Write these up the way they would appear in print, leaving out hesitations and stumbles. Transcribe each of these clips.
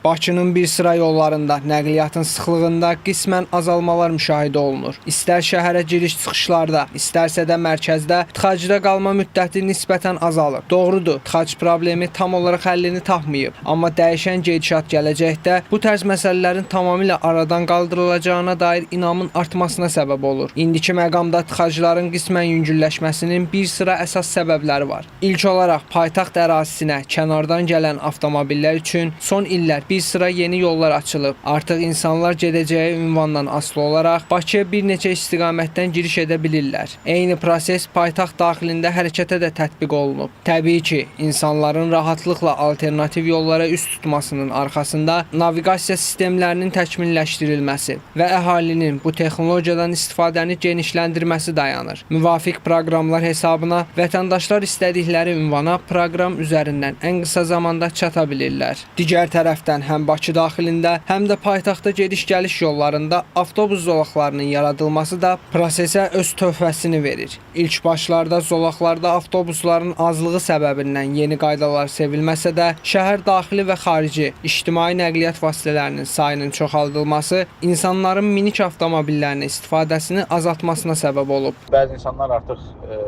Bakının bir sıra yollarında nəqliyyatın sıxlığında qismən azalmalar müşahidə olunur. İstər şəhərə giriş-çıxışlarda, istərsə də mərkəzdə tıxacda qalma müddəti nisbətən azalıb. Doğrudur, tıxac problemi tam olaraq həllini tapmayıb, amma dəyişən gedişat gələcəkdə bu tərz məsələlərin tamamilə aradan qaldırılacağına dair inamın artmasına səbəb olur. İndiki məqamda tıxacların qismən yüngülləşməsinin bir sıra əsas səbəbləri var. İlk olaraq paytaxt ərazisinə kənardan gələn avtomobillər üçün son illər bir sıra yeni yollar açılıb. Artıq insanlar gedəcəyi ünvandan asılı olaraq Bakıya bir neçə istiqamətdən giriş edə bilirlər. Eyni proses paytaxt daxilində hərəkətə də tətbiq olunub. Təbii ki, insanların rahatlıqla alternativ yollara üz tutmasının arxasında naviqasiya sistemlərinin təkmilləşdirilməsi və əhalinin bu texnologiyadan istifadəni genişləndirməsi dayanır. Müvafiq proqramlar hesabına vətəndaşlar istədikləri ünvana proqram üzərindən ən qısa zamanda çata bilirlər. Digər tərəfdən həm Bakı daxilində, həm də paytaxtda gediş-gəliş yollarında avtobus zolaqlarının yaradılması da prosesə öz töhfəsini verir. İlk başlarda zolaqlarda avtobusların azlığı səbəbindən yeni qaydalar sevilməsə də, şəhər daxili və xarici ictimai nəqliyyat vasitələrinin sayının çoxaldılması insanların minik avtomobillərinə istifadəsini azaltmasına səbəb olub. Bəzi insanlar artıq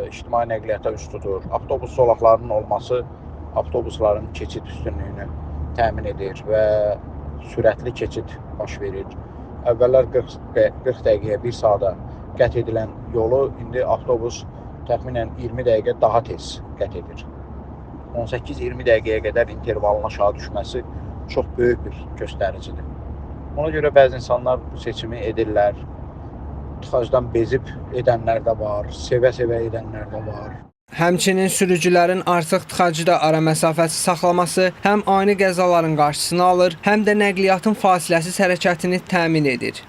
ictimai nəqliyyata üz tutur. Avtobus zolaqlarının olması avtobusların keçid üstünlüyünü təmin edir və sürətli keçid baş verir. Əvvəllər 40 dəqiqəyə, 1 saata qət edilən yolu indi avtobus təxminən 20 dəqiqə daha tez qət edir. 18-20 dəqiqəyə qədər intervalın aşağı düşməsi çox böyük bir göstəricidir. Ona görə bəzi insanlar bu seçimi edirlər. Tıxacdan bezib edənlər də var, sevə-sevə edənlər də var. Həmçinin sürücülərin artıq tıxacda ara məsafəsi saxlaması həm ani qəzaların qarşısını alır, həm də nəqliyyatın fasiləsiz hərəkətini təmin edir.